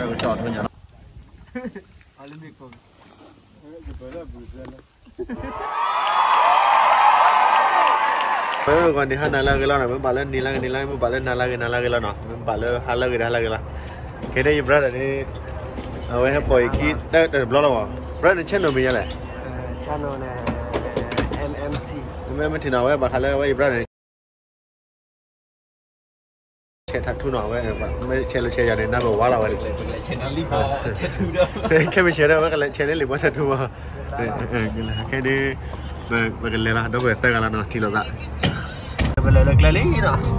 မ့ၢ်ဂီၤန့ၣ် ဟါနၤလၢအဂ့ၤလီၤနီၤ, မ့ၢ်ဘၣ်လၢနံၤလၢအဂ့ၤနံၤလၢအဂ့ၤ, မ့ၢ်ဘၣ်လၢနၤလၢအဂ့ၤနၤလၢအဂ့ၤလီၤနီၤ, မ့ၢ်ဘၣ်လၢဟါလၢအဂ့ၤဒီးဟါလၢအဂ့ၤလီၤ. ခဲဒၣ်ယ brother န့ၣ် အဝဲဟဲပိာ်ယခံတၢ်တဘျီလီၤမး, brother န channel မံၤညါလဲၣ်. မ့ၢ်မ့ၢ်ထံၣ်နီၤ အဝဲဘၣ်ဃးလၢအဝဲယ brother န့ၣ် ဆဲးထးထူနီၤ, အဝဲမ့ၢ်ဆဲးလၢဆဲးယၤန့ၣ် နၢ်ပၢၢ်ဝါလီၤဝဲ, ခဲမ့ၢ်ဆဲးဒၣ် အဝဲကလဲၤဆဲးန့ၢ်လံာ်ဘၣ်ထးထူမး. ခဲဒၣ် ပကလဲၤလီၤ ဒီပုၢ်ဝဲၢ်သၢဂၤလီၤနီၤ, ထံၣ်လိာ်သး ပလဲၤလၢကျဲလံနီၤ, လၢကျဲ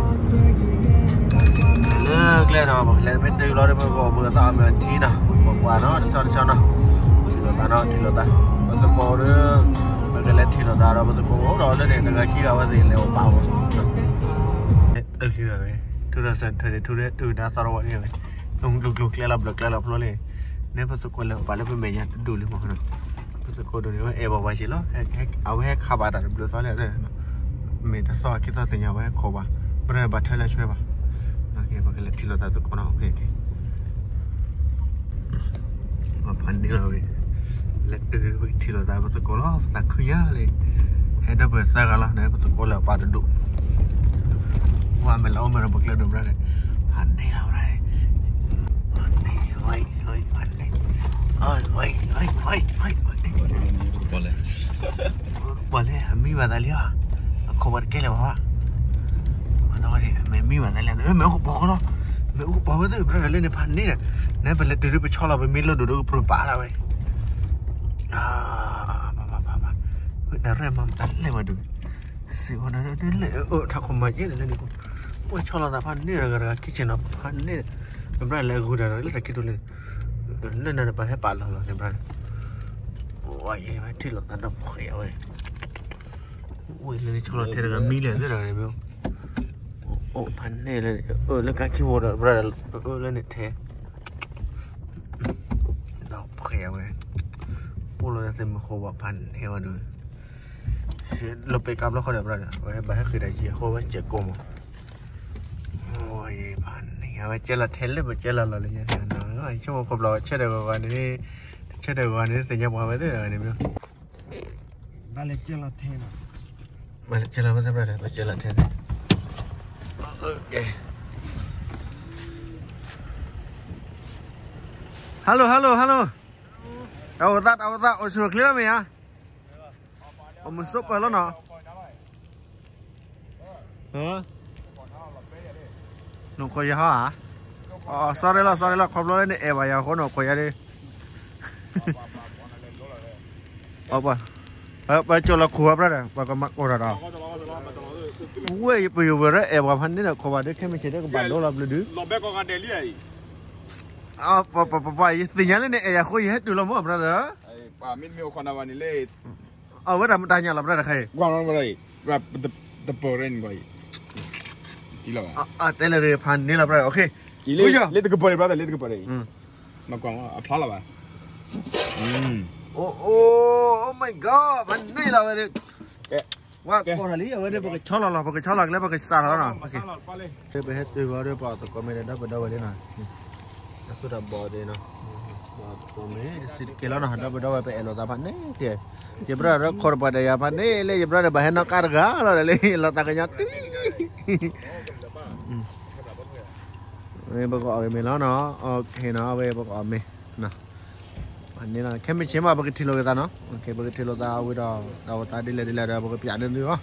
နီၤ, ပလဲၤမ့ၢ်တုၤလီၤဒီး ပကအိၣ်ဘှံးအသးအီၣ်မ့ၤအီထံနီၤ, ကွၢ်ကွၢ်နီၤ, တဆီတဆီနီၤ, ထံၣ်လိာ်သးနီၤ, ထံၣ်လိာ်သး, ပသကိးဒီး ပကလဲၤထံၣ်လိာ်သးဒီး ပသကိးအိၣ်ဒီးလၢန့ၣ် တဂၤခံဂၤဝဲသ့ၣ်လဲၤအိၣ်ပာ်ဝဲ တုၤလံဝဲ, ထူဒီးစဲးထၢၣ်န့ၣ် ထူဒီးတုၤဒါသီတဝီန့ၣ်ဝဲ, ကျိကျိကျဲလီၤဘျီၣ်ကျဲလီၤဖျိလံ, န့ၣ်ပသကိးလဲၤအိၣ်ပာ်လၢပမဲာ်ညါတဒူၣ်လံမး, ပသကိးဒိၣ်န့ၣ် ဝဲအဲၣ်ဘၣ်ပှၤက့ၤလီၤ, အဝဲဟဲခးဘၣ်တၢ်တဘျုးသီလဲၣ်, မ့ၢ်တသီခံသီသ့ၣ်ညါ အဝဲဟဲခိးဘၣ်, ပတဘၣ်ထၢလၢဆွဲဘၣ်, ပကလဲၤထံၣ်လိာ်သးသကိးနီၤ, ဖးန့ၢ်လီၤဝဲ, လဲၤတုၤ ပကထံၣ်လိာ်သးပသကိးလီၤ, ပသးခုညါလံ, ဟဲဒီပုၢ်ဝဲၢ်သၢဂၤလီၤ, ဒီးပသကိးလၢအပာ်တဒူၣ်, ဝဲမ့ၢ်လၢအိၣ်မ့ၢ်ဒီးပကျဲဒိၣ် brother, ဖးန့ၢ်လီၤ brother, ဖးန့ၢ်, ဖးန့ၢ်, ပှၤလဲၤအမံဘၣ်သးလံဧါ, အခိးဘၣ်တကဲလၢၤဘၣ်, မ့ၢ်မံဘၣ်သးလံ, မ့ၢ်အိၣ်ကပီၤလီၤ, မ့ၢ်အိၣ်ကပီၤဝဲသ့ၣ် brother လၢန့ၣ်ဖးန့ၢ်, နပလဲၤတုၤဒ်ပဆီလီၤ ပမ့ၢ်လိၣ်ဒိၣ်ဒီးကပြၢပာ်လီၤဝဲ တၢ်ရဲၣ်မၤတၢ်လဲၢ်ဝဲဒုး, စံးဝဲဒၣ်လၢ ထးခိၣ်မၤယဲၢ်န့ၣ်လၢန့ၣ်, အိၣ်ဆီလီၤသးဖးန့ၢ်တဂၤတဂၤ kitchen နီၤ, ဖးန့ၢ်, ပဘၣ်လဲၤဂုာ်တၢ်လၢတၢ်ခံတိၤလၢန့ၣ်, လၢနၤတပာ်ဟဲပာ်လီၤလီၤန့ၣ် brother, ဝဲယဲၢ်ထံၣ်လိာ်သးဒီးဖှဲးဝဲ, ဝဲန့ၣ်ဆီလီၤထဲတဂၤမံလဲၣ်သ့ၣ်တဂၤန့ၣ်မ့ၢ်, အိၣ်ဖးန့ၢ်လၢန့ၣ်, အၢလၢကါခံဝီၤဒီး brother, အၢလၢန့ၣ်ထဲ ဒီးဖှဲးဝဲ, ပူၤလီၤသ့ၣ်မုၢ်ဃိဘၣ်ဖးန့ၢ်ဝဲဒုး, လီၤပဲာ်ကါဘျီဃီဒီး brother ဝဲဘၣ်ဟဲဃ့တၢ်ယံၤအဃိဝဲစဲးကိးမး, ဖးန့ၢ်ဝဲကဲလီၤထဲလၢပကဲလီၤလီၤလၢညါ, ဆိကမိၣ်ခိၣ်ဘျီၣ်ဆၢတဂီၤဂီၤန့ၣ်, ဆၢတဂီၤဂီၤန့ၣ် သ့ၣ်ညါပှၤဝဲသ့ၣ်တဂၤန့ၣ်မ့ၢ်, ဘၣ်လဲၤကဲလီၤထဲနီၤ, ဘၣ်လဲၤကဲလီၤဝဲသ့ၣ် brother ဘၣ်ကဲလီၤထဲန့ၣ် Hello, hello, hello. တၢ်အိၣ်သး တၢ်အိၣ်သး အိၣ်ဆူၣ်အိၣ်ချ့လီၤမ့ၢ်ဧါ, အိၣ်မုာ်ဆိးပၢၤလီၤနီၤ, နခိးယဟါဧါ, အ sorry လီၤ sorry လီၤ ခီဖျိလၢနအဲၣ်ဘၣ်ယၤအဃိနီၤ ခိးယၤဒ် ပှၤ ပှၤကၠိလီၤခိၣ်အါ brother ပှၤကမၤကိၢ်တၢ်ဒီး, ဝဲယပယိၣ်ဝဲရၢအဲၣ်ပှၤဖးန့ၣ်ဒီး ခိးဘၣ်ဒ်ခဲမုၢ်ဆ့ၣ်ဒ်ကဘၣ်ဒိလီၤဘျုးဒုး, ပှၤ ပှၤ ယသ့ၣ်ညါလၢနအဲၣ်ယၤအဃိ ယဟဲတုၤလီၤမး brother, အဝဲဒၣ်မတၤညါလီၤ brother တခါအံၤ, တဲလၢဖးန့ၣ်လီၤ brother, okay, လၢတကပၤန့ၣ် brother လၢတကပၤန့ၣ်, မကွၢ်အဖျါလီၤဘၣ်, oh my god ဖးန့ၣ်လီၤဝဲဒၣ်, ဝဲကိးထီၣ်လံ အဝဲဒၣ် ပကဆီလီၤလီၤ ပကဆီလီၤကလဲ ပကစးလီၤနီၤ, ပဟဲတုၤဝဲဒီးပှၤသကိးမ့ၢ်ဒီး ဒီပုၢ်ဒီဝဲၢ်လံနီၤ, တၢ်သူၣ်တၢ်ဘီၣ်သ့ၣ်နီၤ, ပှၤသကိးမ့ၢ်တစံးတကဲလီၤနီၤ ဒီပုၢ်ဒီဝဲၢ် ပအဲၣ်လိာ်သးဖးန့ၣ်ကဲ, ယ brother ဒီးခိးတပှၢ်ဒီးယၤဖးန့ၣ်လၢ ယ brother ဘၣ်ဟဲနီၣ်ကါတဂၤလီၤဒီးလၢ လိာ်သးကညီတံၢ် ပကအီၣ်ဂ့ၤမ့ၤလီၤနီၤ, okay နီၤ, အဝဲပကအီၣ်မ့ၤ, န့ၣ်လီၤ ခဲမုၢ်ဆ့ၣ်မး ပကထံၣ်လိာ်က့ၤသးနီၤ, okay ပကထံၣ်လိာ်သးဝံၤဒီး တၢ်အိၣ်သးဒ်လဲၣ်ဒ်လဲၣ်ဒီး ပကပြးန့ၢ်သုအီၤ,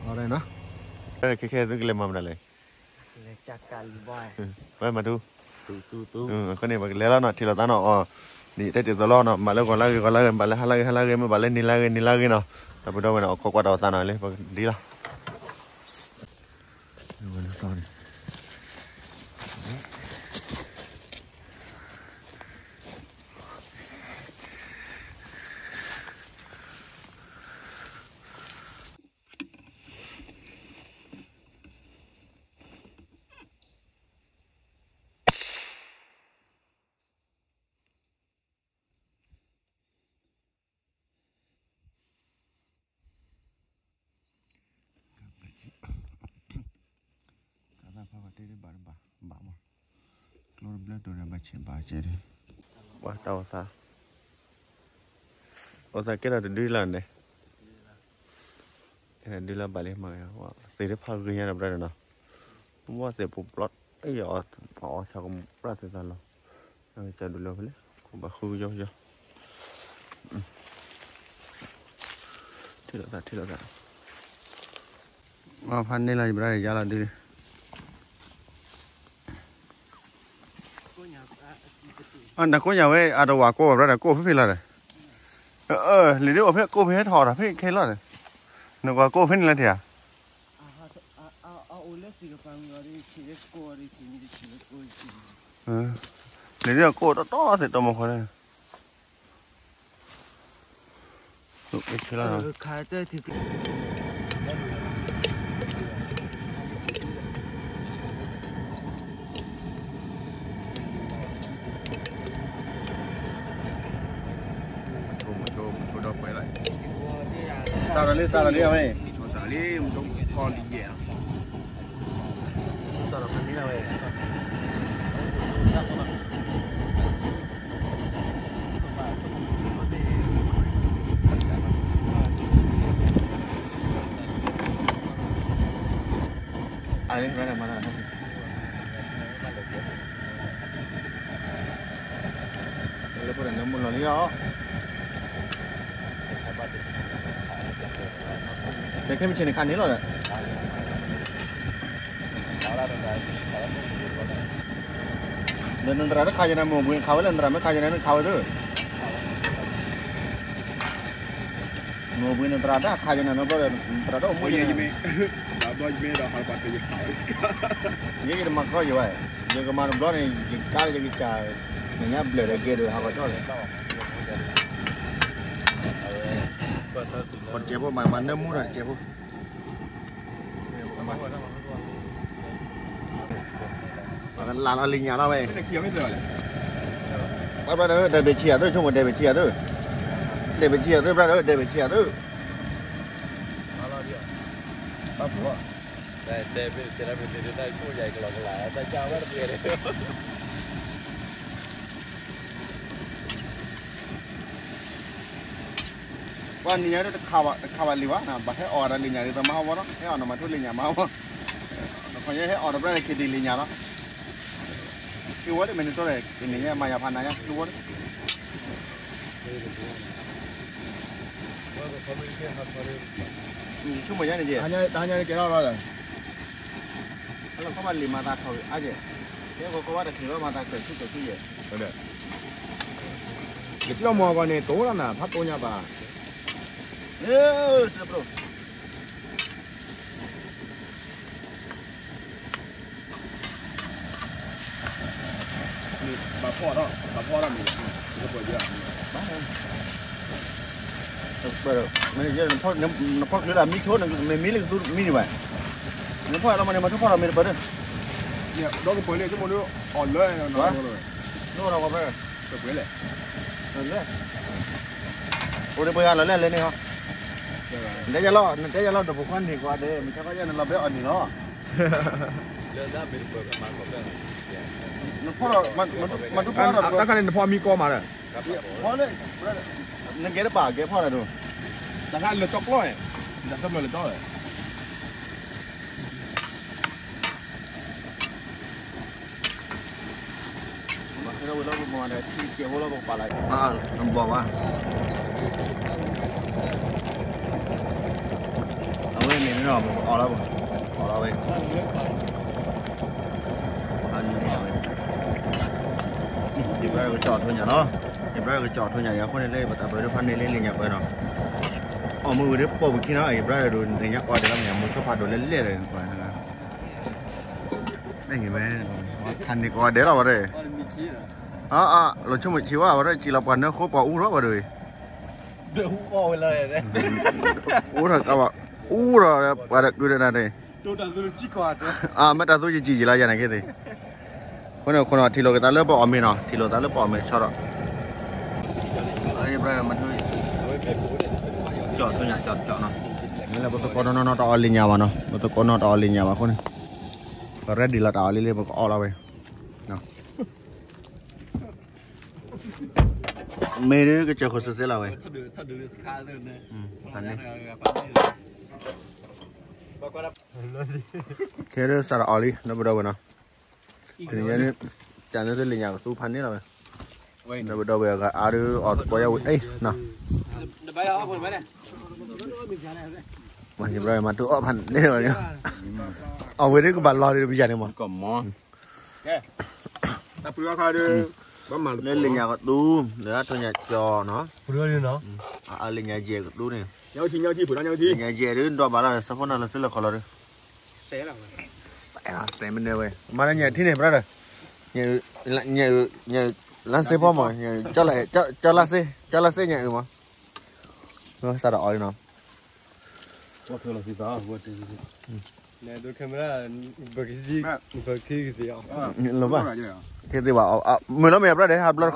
အီၣ်နီၤ, ခဲခဲသုကလဲၤမၤမနုၤလဲၣ်, ဝဲမၤထူ, အဃိန့ၣ် ပကလဲၤလီၤနီၤ ထံၣ်လိာ်သးနီၤအီၤ, ဒ်တဲတ့ၢ်သိးလီၤနီၤ မ့ၢ်လၢဂီၤလၢဂ့ၤဂီၤလၢဂ့ၤ မ့ၢ်ဘၣ်လၢဟါလၢဂ့ၤဟါလၢဂ့ၤ မ့ၢ်ဘၣ်လၢနံၤလၢဂ့ၤနံၤလၢဂ့ၤနီၤ, ဒီပုၢ်ဒီဝဲၢ်နီၤ အခိးကွၢ်တၢ်အိၣ်သးနီၤ လၢပကဒ်လီၤ ကသၣ်ဖးဘၣ်တဲတဘၣ်တဘၣ်ဘၣ်မး, လီၤတဘျၢတိၤဒီးဘၣ်ဆဲးဘၣ်ကဲဒီး, ပှၤတၢ်အိၣ်သး, အိၣ်သးကဲထီၣ်တဒုလီၤန့ၣ်, ကဲထီၣ်ဒုလီၤဘၣ်လံမး, သ့ၣ်တဖၣ်ဂ့ၤညါဒီးဘျီန့ၣ်နီၤ, ပသ့ၣ်ပူၤပျီ, အီၣ်ဆီကပျၢ်သ့ၣ်သးလီၤ, ကဒုလီၤဖဲလဲၣ်, ကဘၣ်ဃုကယီကယီ ထံၣ်လိာ်သး ထံၣ်လိာ်သး, ဖးန့ၢ်လီၤယဘျါယၤလီၤဒုး, နကိးညါဝဲ အတဝၤကိးဘျါဒီး ကိးဖဲဖဲလီၤဒီး, လံၤဒုးအိၣ်ဖဲကိးဖဲဟဲထီၣ်ဒီး ဖဲခဲလီၤဒီး, နကွၢ်ကိးဖဲန့ၣ်လီၤထံၣ်ဧါ, လံၤဒုးအကိးတီတီသ့ၣ်တီမီၢ်ဃီလၢ မဆိဒီးပှဲၤလီၤ, စးထီၣ်လံ စးထီၣ်လံအဝဲ, စးထီၣ်ဖဲန့ၣ်လီၤဝဲ လၢဖိတၢ်နၢမူလီၤလံလီၤ, ခဲမုၢ်ဆ့ၣ်န့ၣ်ခးန့ၣ်လီၤဒီး, ဒီးနသရၣ်တခးယနၤမိၢ်ဘှံးနခးဝဲလၢနသရၣ်မ့ၢ်ခးယနၤနခးဝဲသ့ၣ်, မိၢ်ဘှံးနသရၣ်တခးယနၤနီတဘျီဒီး နသရၣ်တအိၣ်မူယနၤ, ယဲယတမၤကီယဝဲ, ယကမၤတဘျီန့ၣ် ယကါလၢယကစၢ်, နညါဘျၢၣ်ဒီးကဲဒိၣ်ဟးဂီၤထီၣ်လီၤ, ပှၤတစဲးဖိမၤမၤနၢမူဒီးတစဲးဖိ လၢလီၤလံညါလီၤဝဲ, ဘၣ်ဘျါဒီး ဒဲးဘ့ၣ်ဆံးယၤဒိၣ် ဆိကမိၣ်ဒဲးဘ့ၣ်ဆံးယၤဒိၣ်, ဒဲးဘ့ၣ်ဆံးယၤဒိၣ် ဘျါဒီး ဒဲးဘ့ၣ်ဆံးယၤဒိၣ်, ဘၣ်ဖှိၣ် ပှၤနံၤညါတခးဘၣ်လံဘၣ်, ဘၣ်ဟဲအီၣ်ဒီးလံာ်ညါဒ်သိးမၤဟးဝီနီၤ, ဟဲအီၣ်နီၤမၤထူလံာ်ညါမၤဟးဝီ, နခီညါဟဲအီၣ်ဒီးဘျါန့ၣ် က့ၤဒံးလံာ်ညါလီၤ, က့ၤဝီလံ မ့ၢ်နတီဒီး က့ၤန့ၣ်ညါမၤယၤဖးနၤညါ က့ၤဝီလံ, ဆိကမိၣ်ညါန့ၣ်က့ၤ တဟါညါကဲထီၣ်လီၤ လီၤခီဘၣ်လံာ်မၤသးခီၣ်အါကဲ, ကဲကီကီဘၣ်တချုးဘၣ်မၤသးခီၣ်ဆူကီၢ်ဆူယဲၢ်, ယပျီမီၤဂီၤန့ၣ် တိၢ်လီၤနၤ ဖးတိၢ်ညါဘၣ်, လၢစၢပြိ ဘၣ်ဖီၣ်ဒီး ဘၣ်ဖီၣ်ဒီးမ့ၢ် နဖီၣ်ချုးဒၣ်မံဆိ နမ့ၢ်မံလၢကသူမံဒံးဘၣ်, နဖီၣ်လီၤမးန့ၣ် မၤထူဖီၣ်ဒီးမ့ၢ်တပၢၢ်ဒီး, ဒီကပၢၤလံ ဆိကမိၣ်ဒုး အီၣ်လၢ နအိၣ်ဒီးပှၤဖဲ တပှဲၤလဲၣ်, အိၣ်ဒီးပှၤဂၤလီၤလဲၣ်လဲၣ်န့ၣ်ဟီ, နတဲယၤလီၤ နတဲယၤလီၤ တပူၤဃီန့ၣ်ကွၢ်ဒဲး မ့ၢ်ဆါခီယဲၢ်နလီၤဘဲအီၣ်န့ၣ်လီၤ, နဖီၣ်ဒီး မၤထူဖီၣ်ဒီး တၢ်ခါန့ၣ်နဖီၣ်မံကီမးဒီး, ဖီၣ်လၢ နကဲတပာ်ကဲဖီၣ်ဒီးဒိၣ်, တၢ်ခါလၢကၠီကျီၢ်န့ၣ်, တၢ်ခါဘျီလၢကၠီ ဘၣ်ဃဲလီၤဝဲလီၤပမၤဒီး ထံကဲဖိလီၤပကပာ်လၢ်, ဘၣ်ဝဲ, အဝဲန့ၣ်န့ၣ်ဒီး ပကအီၣ်လီၤ, အီၣ်လီၤဝဲ, အန့ၣ်ဝဲ, ယဘျါကကၠီၣ်ထိညါလီၤ, ယဘျါကကၠီၣ်ထိညါအံၤ အဃိန့ၣ်လၢ ပတၢ်ပၢၢ်ဒိၣ်ဖးန့ၢ်လၢလံာ်ညါပၢၢ်နီၤ, အီၣ်မ့ၢ်ဝံၤဒီးပိာ်ပခံနီၤ, ယဘျါဒီး နညါကွၢ်ဒဲးလီၤ မ့ၢ်ညါမိၤဆိဖးဒိၣ်လဲၣ်လဲၣ်ဒီး နကွၢ် မ့ၢ် ခးန့ၢ်ကိးဂၤဒဲးလီၤဝဲဒၣ်, အါအါ လီၤဆိကမိၣ်ဆံးဝဲ ဝဲဒၣ်စံၣ်လီၤပှၤနၢဃိပှၤအူထီၣ်ဝဲဒၣ်, အူထီၣ်ကဘၣ် အူထီၣ်ဒီးပှၤဒီးကုၢ်ဒီးနၤန့ၣ်, အမ့ၢ်တၢ်သူယစံၣ်ယံာ်လီၤယၤန့ၣ်က့သ့ၣ်, အဃိန့ၣ်အဃိနီၤ ထံၣ်လိာ်က့ၤသးလၢပအီၣ်မ့ၤနီၤ ထံၣ်လိာ်သးလၢပအီၣ်မ့ၤတဆီဒီး ကၠီၣ်ထိညါ ကၠီၣ်တကၠီၣ်နီၤ, မ့ၢ်လၢပသကိးနီၢ်နီၢ်တအီၣ်လံာ်ညါဘၣ်နီၤ ပသကိးနီၢ်တအီၣ်လံာ်ညါဘၣ်အဃိန့ၣ်, ပ ready လီၤတၢ်အီၣ်လံလံ ပကအီၣ်လီၤဝဲ, မ့ၢ်ဒ်ကစၢၢ်ခိၣ်စဲးစဲးလီၤဝဲ, ဖဲဒၣ်စးထီၣ်အီၤလံ ဒီပုၢ်ဒီဝဲၢ်နီၤ, တနံၤညါန့ၣ် တၢ်န့ၣ်လၢလံာ်ညါကသူဖးန့ၣ်လီၤဝဲ, ဒီပုၢ်ဒီဝဲၢ်အဂၤအါဒုးအီၣ်တကိးယၤဝံၤအံၤနီၤ, ယဘျီမၤတူၢ်အီၣ်ဖးန့ၣ်လီၤ, အဝဲဒ်ကဘၣ်လီၤဒ်တပယၤန့ၣ်မး လၢလံာ်ညါကသူ လၢအထီၣ်ညါကၠီနီၤ, အလံာ်ညါယဲၢ်ကသူန့ၣ်, လံာ်ညါယဲၢ်ဒုးဒီးဘၣ်လီၤ ဆၢဖိနီၤလီၤစ့လီၤခီလီၤဒုး, တဲမနုၤဝဲ မၤလၢညါထံန့ၣ် brother, ညါ လါစ့ဖီမး ကၠီလါစ့ ကၠီလါစ့ညါအုးမး, စးထီၣ်အီၤလံနီၤ လၢ camera ဘၣ်, မုာ်လီၤမ့ၢ် brother ဟးဘျီတခ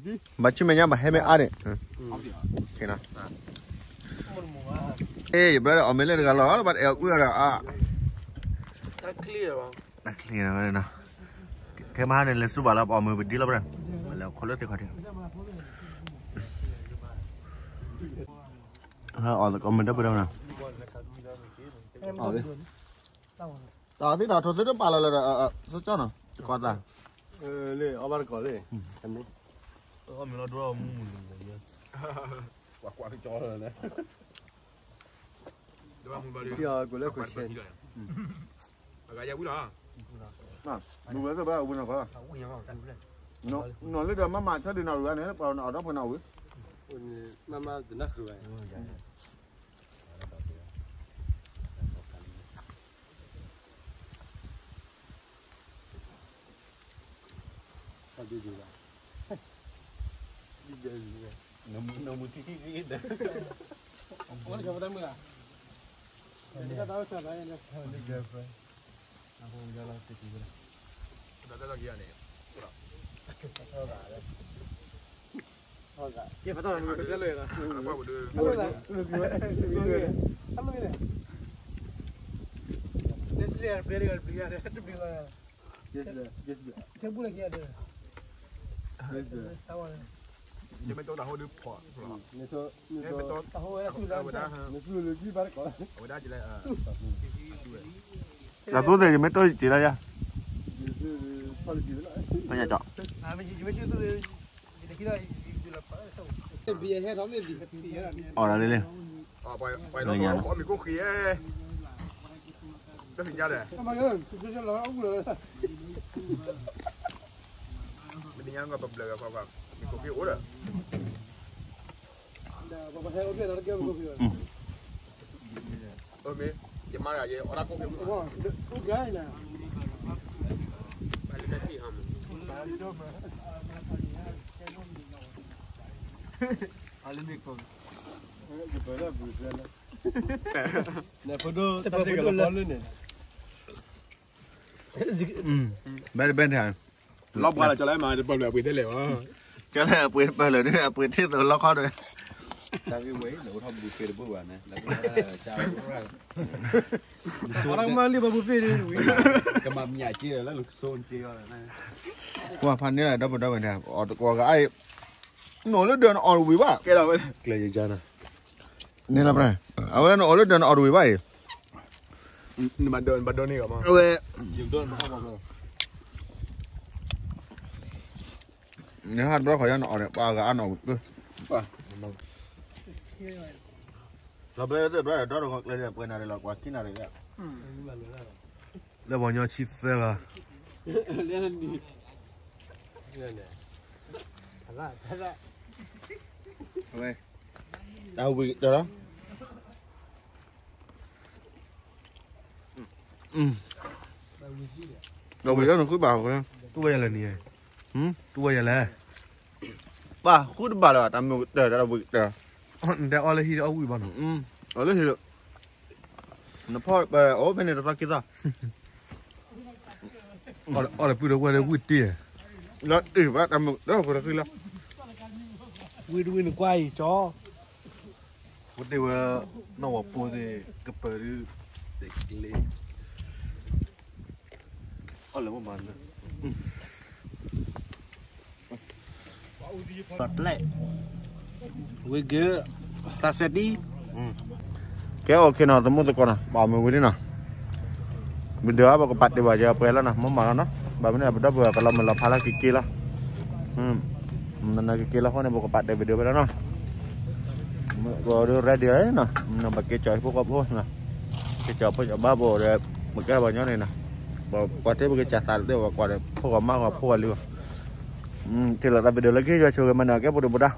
ီ, ဘၣ်ဆူမဲာ်ညါဘၣ်ဟဲမ့ၢ်အါန့ၣ်, ယ brother အီၣ်မ့ၢ်လၢတဂၤလီၤ ဘၣ်တအဲၣ်အီၤကွံာ်အီၤဒီးအါ, ခဲမဟါန့ၣ် လဲၤဆူဘၣ်လီၤ ပအီၣ်မ့ၢ်ပဒံလီၤ brother, လဲၤခီလၢသ့ၣ်ခီၣ်ထံး အီၣ်မ့ၢ်တပှဲၤဒီးနီၤ, တၢ်သ့ၣ်တၢ်ထိၣ်သ့ၣ်တပာ်လီၤလၢဒီး စီကၠီနီၤ တကွၢ်သး, လၢအီၣ်ဘၣ်တကိးလၢ, ကွၢ်ကွၢ်ကၠီလီၤ, ကွၢ်လၢကွၢ်ဆဲး, မုၢ်ဝဲသ့ၣ်ဘၣ်ဝံၤနီၤ, နီၤလၢဒီးမၤမၤဆီဒံးနီၤရူၤန့ၣ် ပှၤအီၣ်ဒီးပှၤနီၤဝံၤ, မၤမၤတနၢ်ဃုာ်ဘၣ် တၢ်သိၣ်သ့ၣ် ယမ့ၢ်တိၢ်စ့လၢယၤ, ညါကၠီ, အီၣ်ဒၣ်လံလံ, မ့ၢ်ညါကပဘျၢၣ်ကွၢ်ကွၢ်, မ့ၢ်ကိၣ်ဖံအိၣ်ဒီး, ဘၣ်တဘၣ်န့ၣ်, လီၤဘှါလီၤကၠီလၢမၤတပၢၢ်လၢအပှ့ၤသ့လဲၣ်, ကၠီလၢအပှ့ၤတပၢၢ်လၢာ် အပှ့ၤထံၣ်သိးလီခီဒီး, တၢ်ဂ့ၢ်ဝဲအံၤ နအိၣ်ထီၣ်ဘူးဖ့တဘိဘၣ်န့ၣ်, ကမၤမၠးက့လၢ ကွၢ်ဖးန့ၣ်လၢ ဒီပုၢ်ဒီဝဲၢ်န့ၣ် အီၣ်တကိးဂၤအံၤ, နအိၣ်လၢဒၢးနအီၣ်တဝံၤဘၣ်, ကျဲယကနၤ, န့ၣ်လီၤ, အဝဲနအီၣ်လၢဒၢးနအီၣ်တဝံၤဘၣ်အံၤ, ဝဲ, နဟးတဘျီခီယါနအီၣ်န့ၣ် ပှၤဂၤအါနအီၣ်ဝံၤ, လီၤဘဲသ့ၣ်ဘျီဒီး ဒီတဂီၤကျဲဒီး ပှဲၤနၤရံၣ်လီၤ ကွၢ်ခံနၤရံၣ်လၢ လၢပှၤကညီဆံသၢဂၤ, အဝဲ, တၢ်ဝံၤဒီးလီၤ, တၢ်ဝံၤဒီးနဃုဘၣ်, တူၢ်ဝဲယၤလဲၣ်န့ၣ်, တူၢ်ဝဲယၤလဲၣ်, ဘၣ်ဃုတဘၣ်လၢၤဘၣ် တၢ်မုာ်ကတၢၢ် တၢ်ဝံၤကတၢၢ်, နတဲအီလၢဟံၣ်ဒီးအီဝံၣ်ဘၣ်နီၤ, အီလၢဟံၣ်, နဖီၣ်အိၣ်ဖဲန့ၣ်တသီခံသီ အီၣ်လၢပုၢ်ဒီးဝဲၢ်ဒီးဝံၣ်တ့ၢ်, လီၤတ့ၢ်ဘၣ်တၢ်မုာ်ကတၢၢ်ဖိတသံလီၤ, ဝံၣ်တဝံၣ်နကွၢ်အံၤကၠီ, ဝဲတ့ၢ်ဝဲ, နီၢ်ဝီၤပိၢ်သ့ၣ် ကပၢၤဒုး, တ့ၢ်ကျ့, အီၣ်လၢမ့ၢ်မၤနၢၤ ပျဲၢ်, ဝ့ၢ်ကၢၢ် ဖျါစဲတံၢ် ကဲ okay နီၤ သမူသကိးနီၤ ပှၤမ့ၢ်ဝံၤလံနီၤ video ပကပာ်တ့ၢ်ဘၣ်ယပှဲၤလီၤနီၤ မ့ၢ်မၤလီၤနီၤ ဘၣ်မနုၤ ပဒီပုၢ်ဝဲၢ်ကလီၤမုၢ်လီၤဖးလၢကက့ၤလီၤ နကက့ၤလီၤအဃိန့ၣ် ပကပာ်တ့ၢ် video ဖဲလီၤနီၤ ကဒီး ready နီၤ ပက့ၤကၠီၤဟံၣ်ဖိဃီဖိနီၤ က့ၤကၠီၤဖိကၠီၤဘါဘိဒီး ပကဲပှၤညီန့ၣ်နီၤ ပကွၢ်တ့ၢ် ပက့ၤကၠီၤသးတ့ၢ် ပကွၢ်ဒီး ဖိဂီၤမါဂီၤဖိဂီၤလံၤဂီၤ ထံၣ်လိာ်သး video လၢကဟ့ၣ်ယွၤဆိၣ်ဂ့ၤမၤန့ၢ် ကဲပဒိၣ်ပဒါ